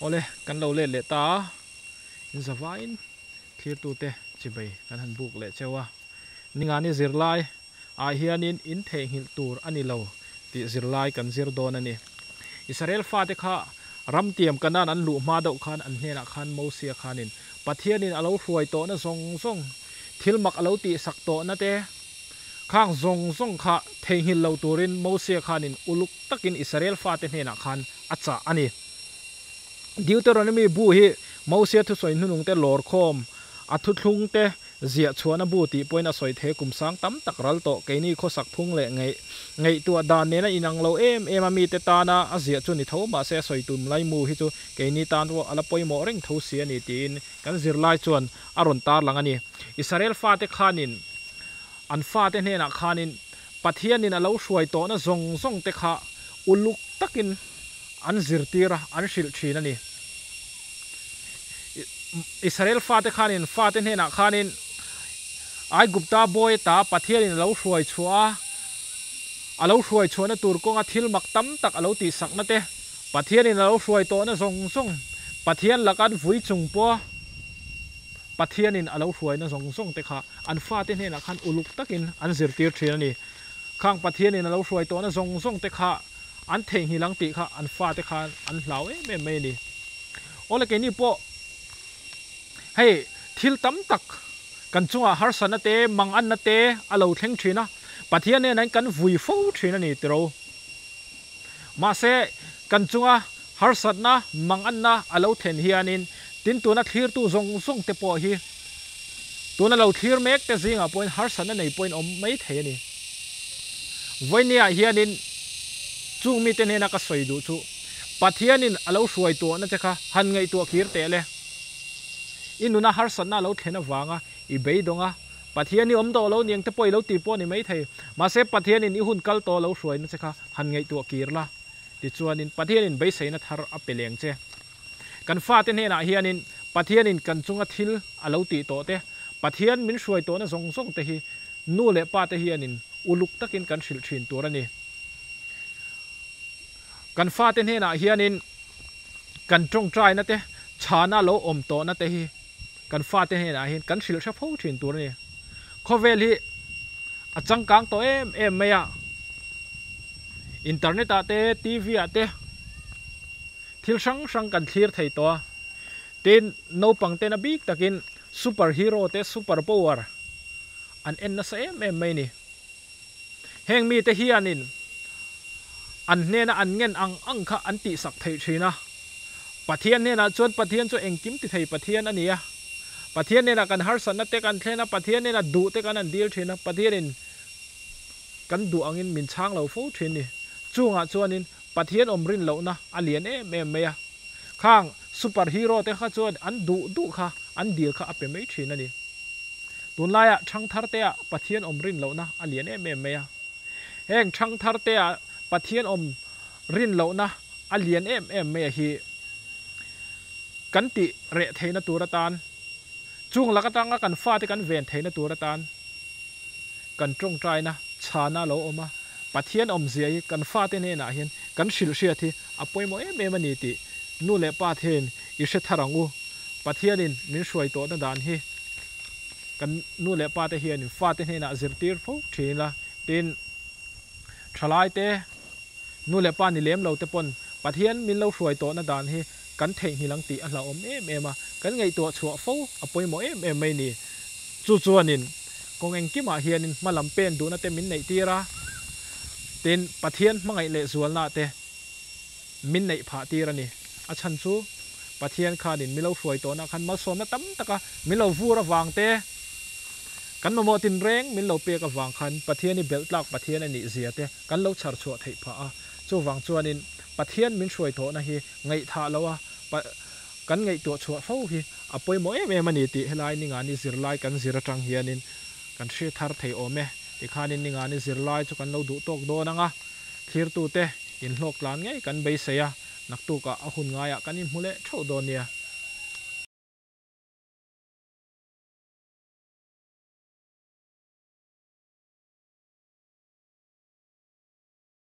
Awle, kan lo let leh ta a, in zavaiin thlirtute chibei kan han buk leh cheu a. Ningani zirlai ah hianin in theihnghilh tur a ni lo tih zirlai kan zir dawn a ni. Israel fate kha ram tiam Kanaan an luh hma deuh khan an hnenah khan Mosia khanin Pathianin a lo hruai tawhna zawng zawng, thil mak a lo tihsak tawhna te, khang zawng zawng kha theihnghilh lo turin Mosia khanin uluk takin Israel fate hnenah khan a chah a ni. Deuteronomy bu hi Mosia thusawi hnunungte lawrkhawm, a thuthlungte ziah chhuahna bu tih pawhin a sawi thei kum sang tam tak ral tawh. Keini khawsak phung leh ngaih ngaihtuah dan nena inang lo em em a mite tana a ziah chu ni tho mahse a sawi tum laimu hi chu keini tan pawh a la pawimawh reng tho si a ni tiin kan zirlai chuan a rawn tarlang a ni. Israel fate khanin an fate hnenah khanin Pathianin a lo hruai tawhna zawng zawng te kha uluk takin an zirtir a, an hrilh thin a ni. Israel fate khanin fate hnenah khanin Aigupta bawi ata Pathianin a lo hruai chhuah a, a lo hruai chhuahna tur kawnga thil mak tam tak a lo tihsakna te, Pathianin a lo hruai tawhna zawng zawng, Pathian laka an vui chung pawha Pathianin a lo hruaina zawng zawng te kha an fate hnenah khan uluk takin an zirtir thin a ni. Khang Pathianin a lo hruai tawhna zawng zawng te kha an theihnghilh ang tih kha an fate khan an hlau em em mai a ni. Awle keini pawh hei thil tam tak kan chungah harsatna te, manganna te a lo thleng thin a, Pathian hnenah kan vui fo thin a ni tiro. Mahse, kan chunga harsatna, manganna a lo thlen hianin tin tuna thlirtu zawng zawng te pawh hi tuna lo thlir mek te zingah pawhin harsatna nei pawhin awm mai thei a ni. Vawinia hianin chung mite hnena ka sawi duh chu Pathianin a lo hruai tuahna che kha han ngaihtuah kir teh le. I nuna harsatna a lo thlen avanga i beidawng a, Pathian i awm tawh lo niang te pawh i lo ti pawh a ni maithei. Mahse Pathianin i hun kal tawh lo hruaina che kha han ngaihtuah kir la. Tichuanin Pathianin beiseina thar a pe leng che. Kan fate hnenah hianin Pathianin kan chunga thil a lo tih tawh te, Pathian min hruai tawhna zawng zawng te hi nu leh pa te hianin uluk takin kan hrilh thin tur a ni. Kan fate hnenah hianin kan tawngtaina te, chhana lo awm tawhna te hi Kan fate hnenah hian kan hrilh hre fo thin tur a ni. Khawvel hi a changkang tawh em em mai a, internet ah te, TV ah te thil hrang hrang kan thlir thei tawh a. Tin, naupang tena bik takin super hero te, super power an en nasa em em mai a ni. Heng mite hianin an hnena an ngen ang ang kha an tihsak theih thin a. Pathian hnenah chuan Pathian chu engkim ti thei Pathian a ni a. Pathian hnenah kan harsatna te kan thlen a, Pathian hnenah duh te kan han dil thin a, Pathianin kan duh angin min chhang lo fo thin ni. Chungah chuanin Pathian awm rin lohna a lian em em mai a. Khang super hero te kha chuan an duh duh kha an dil kha a pe mai thin a ni. Tunlaiah Thangthartea Pathian awm rin lohna a lian em em mai a. Heng Thangthartea Pathian awm rin lohna a lian em em mai a hi kan tih reh theihna tur atan, chung lak atanga kan fate kan ven theihna tur atan kan tawngtaina chhana lo awm a. Pathian awmzia hi kan fate hnenah hian kan hrilh hriat hi a pawimawh em em a ni tih nu leh pa te i hre thar ang u. Pathianin min hruai tawhna dan hi kan nu leh pate hianin fate hnenah zirtir fo thin ila, tin, thalaite, nu leh pa ni lem lo te pawn Pathian min lo hruai tawhna dan hi kan theihnghilh ang tih a hlauhawm em em a, kan ngaihtuah chhuah fo a pawimawh em em mai ni. Chu chuanin kawng engkimah hianin hma lam pen duhna te min neih tir a, tin, Pathian hmangaih leh zualna te min neih phah tir a ni. A chhan chu Pathian khanin mi lo hruai tawhna khan malsawmna tam taka min lo vur avang te, kan mamawh tinreng min lo pek avang khan Pathian hi belh tlak Pathian a nih zia te kan lo chhar chhuah theih phah a. Chuvang chuanin Pathian min hruai tawhna hi ngaihthah lo a, kan ngaihtuah chhuah fo hi a pawimawh em em a ni tih helai Ningani zirlai kan zir atang hianin kan hre thar thei awm e. Tikhanin Ningani zirlai chu kan lo duh tawk dawn ang a. Thlirtute inhlawk tlan ngei kan beisei a, naktukah a hun ngaiah kan inhmu leh theuh dawn nia.